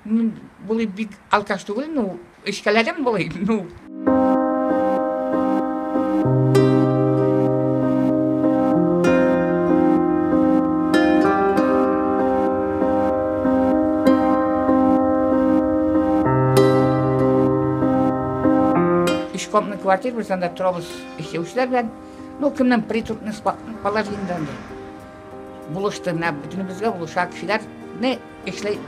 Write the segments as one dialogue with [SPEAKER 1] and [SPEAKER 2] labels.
[SPEAKER 1] Ну, болай бик алкаш түгел, ну, эчкәләдем болай, ну. Өч комнатный квартира, без анда торабыз эшләүчеләр белән. Ну, кемнең притурный положениедә анда. Булышты, менә бөтенебезгә булыша кешеләр. Не эшләй.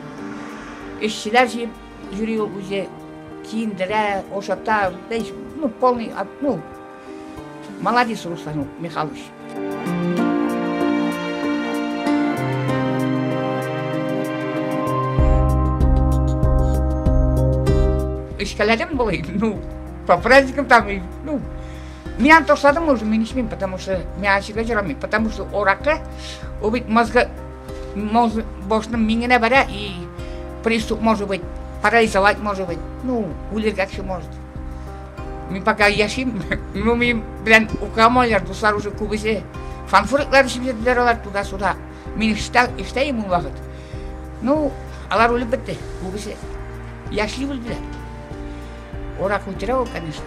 [SPEAKER 1] Эшчеләр җыеп йөри ул үзе. Киендерә, ашата, ну, полный, ну, молодец Руслан Михайлович. Эчкәләдем болай, ну, по праздникам там, ну, мин аны ташладым уже, мин эчмим, потому что мин эчәргә ярамый, потому что аракы, ул бит мозга, мозг, башның миңенә бара, и приступ может быть, парализовать может быть, ну, үлергә кеше может. Мин пока яшим, ну, мин белән укымайлар, дуслар уже күбесе фанфуриклар эчеп йөрделәр алар туда-сюда. Мин эштә, эштәем ул вакыт. Ну, алар үлеп бетте, күбесе. Яшьли үлделәр. Аракы үтерә ул, конечно.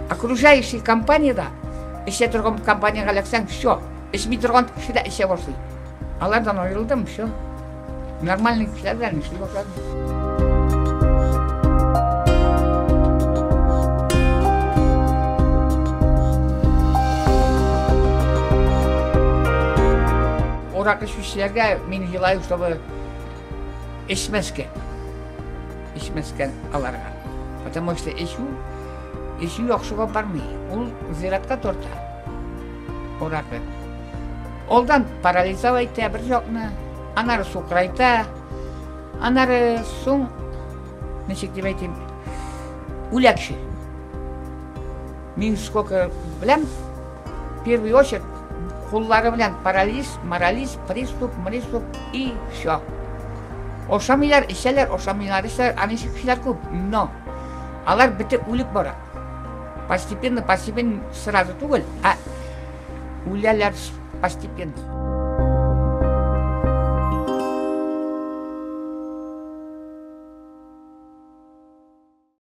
[SPEAKER 1] Окружающий компаниядә эчә торган компаниягә эләксәң, все, эчми торган кеше дә эчә башлый. Алардан аерылдым, все. Нормальный кешеләр белән эшли башладым. Аракы эчүчеләргә мин желаю, чтобы эчмәскә. Эчмәскә аларга. Потому что эчү, эчү яхшыга бармый. Ул зиратка тарта. Аракы. Алдан парализовать итә бер якны, аннары сукырайта, аннары соң, ничек дип әйтим, үлә кеше. Мин сколько беләм, первый очередь куллары белән парализ, морализ, приступ, мриступ и все. Ошамыйлар, эчәләр, ошамыйлар, эчәләр, аны кешеләр күп, но алар бетеп үлеп бара. Постепенно, постепенно, сразу түгел, а үләләр постепенно.